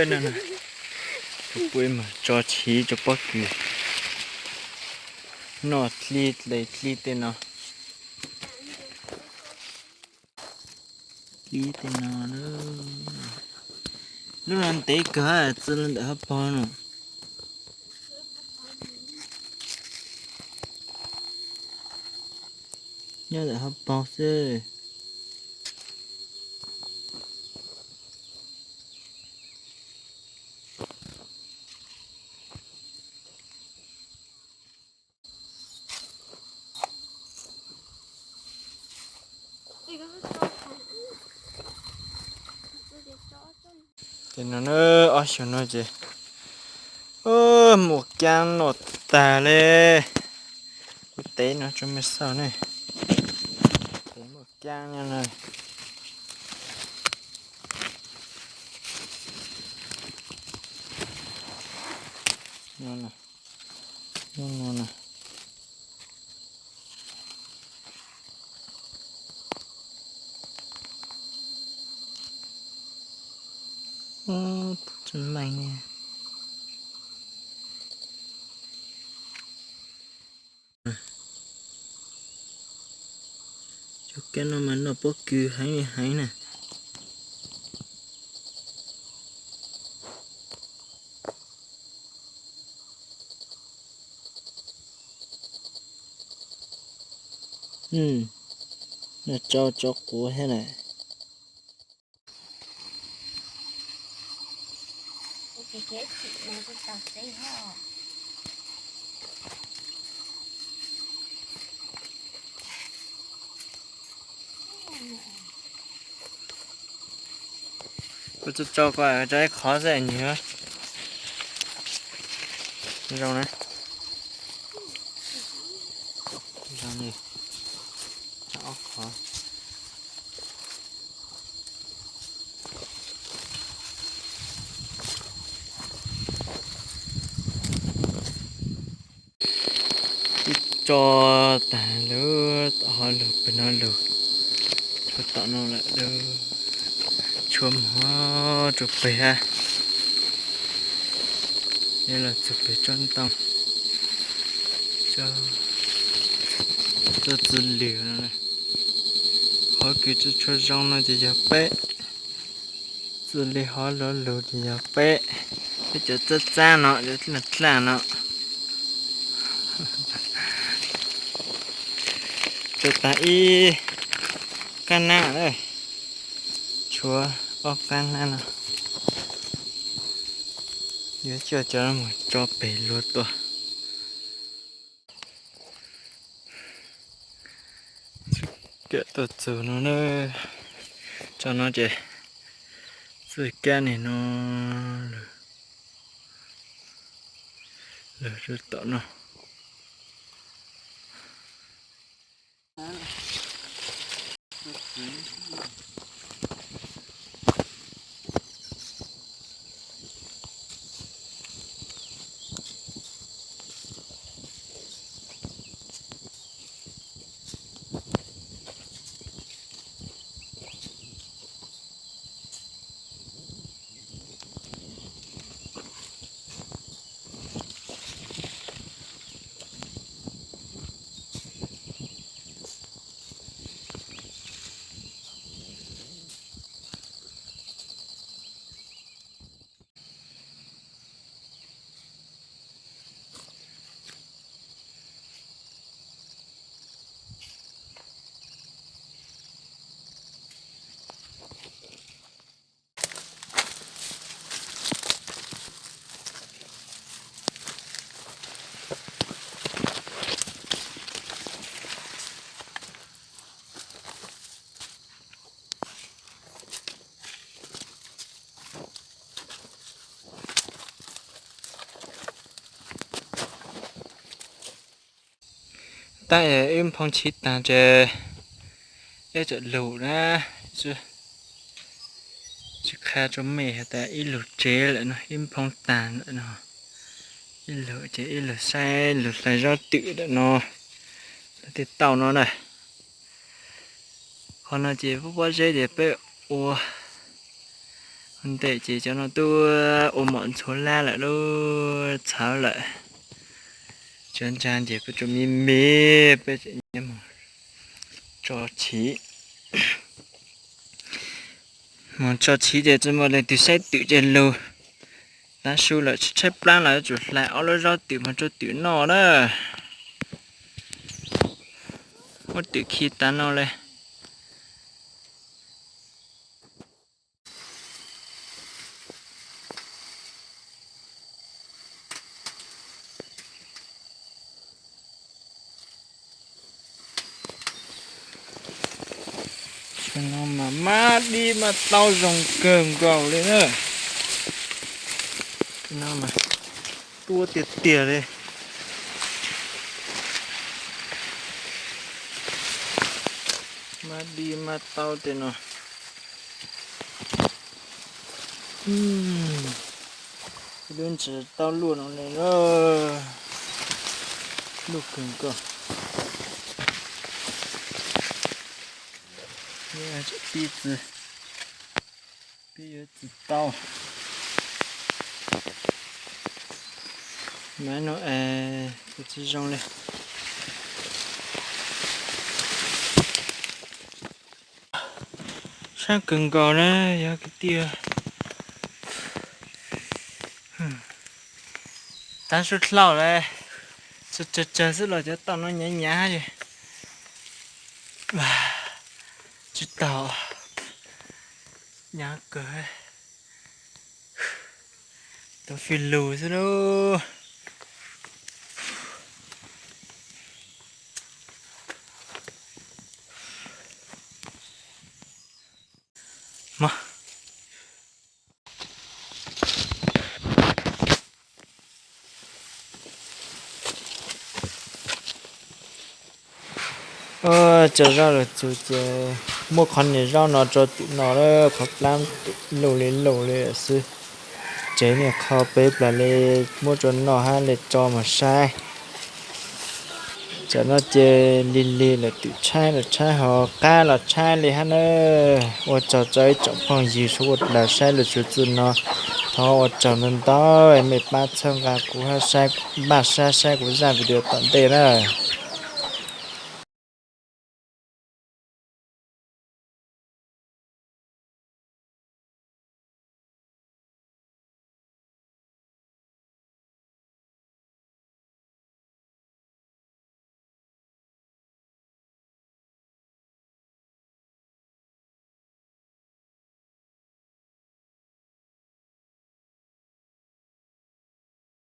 Kuv pub mus tso chiv rau pob kws noj dlib dlej dlib tej no. Dlib tej no, lub no ntev kawg, txi los ntawm hauv paug no. Nyob ntawm hauv paug xwb. Ces no na, ob xyoos no ces muaj kaab noj tag li. Kuv tev no tso mej xauj ne, muaj kaab nyob no. Cov kaab no mas noj pob kws heev li heev na. Noj tsau tsau quav thiab na. Kuv tso tso ko, tso ib qhov xwb nws zoo na. Zoo li, tso ob qhov. Twb tso tag lawm, tom hauv lug pem no lug, tshuav tom no lawm, tshuav mog, tshuav pem hab. Yog los txug pem tsob ntoo, tsob txwj lwg no, qhov kws tsis tshua zoo no ces yog peb, txwj lwg hov luv lug ces yog peb, peb cov txab txab no, cov dlaj dlaj no. Tso tag ib qaab nab, tshuav ob qaab nab no, yuav coj cov no mus tso pem luag tua. Kiag tuaj txug no na, tso no ces txij kab nim no lug, lug rau tom no. Tab wb nphoo chiv taag ces wb txawm lug na, tsis qha rua mej has tas ib lug tsev lawm no, ib nphoo taag lawm no, ib lug ces ib lug saib lug hlais zaub twm lawm no, lug tej tauj no na. Qhov no ces pob pob zeb ces peb ua, Ntes ces cov no twb ua mom ntxhuav lab lawm lauj, txhawv lawm. Cov ntsa ces peb tsuas me me, peb tso chiv. Mus tso chiv ces tsis muaj leej twg saib twm ces lug. Tav su lawm tshaib plab los yuav tsum hlais ob lub zaub twm mus rau twm noj na. Muab twm khi tas no li. Cov no mas mab dib mab taub zoo kawg nkaus li na. Cov no mas tuab tiag tiag li. Mab dib mab taub tej no. Lub ntsis taub luaj no ne, luaj kawg nkaus. Pib tsis, pib yuav tsis tau. Maiv no es tsis zoo li. Sab kawg nkaus na yog kwv tij. Tav su dlhau lawm, tsawg tsawg xwb los cov tauj no hnyav hnyav. Tsis tau, hnyav kawg. Tau fij lug xwb lauj. Tso zaub lug txug ces muab qhov niag zaub no rau tim no, qhov plab lug li lug li xwb. Tsev niag qho peb plas li, muab rau noj hab li tso mus saib. Tam no ces lig lig lawm, twm tshaib los tshaib, ho qab los tshaib li hab na. Ua tsaug rau ib tsoom phooj ywg suav ua dlawg saib lug txug txij no. Thov ua tsaug ntau ntau mej pab txhawb nqa kuv hab saib, npaj sab saib kuv zaj video tom ntej na.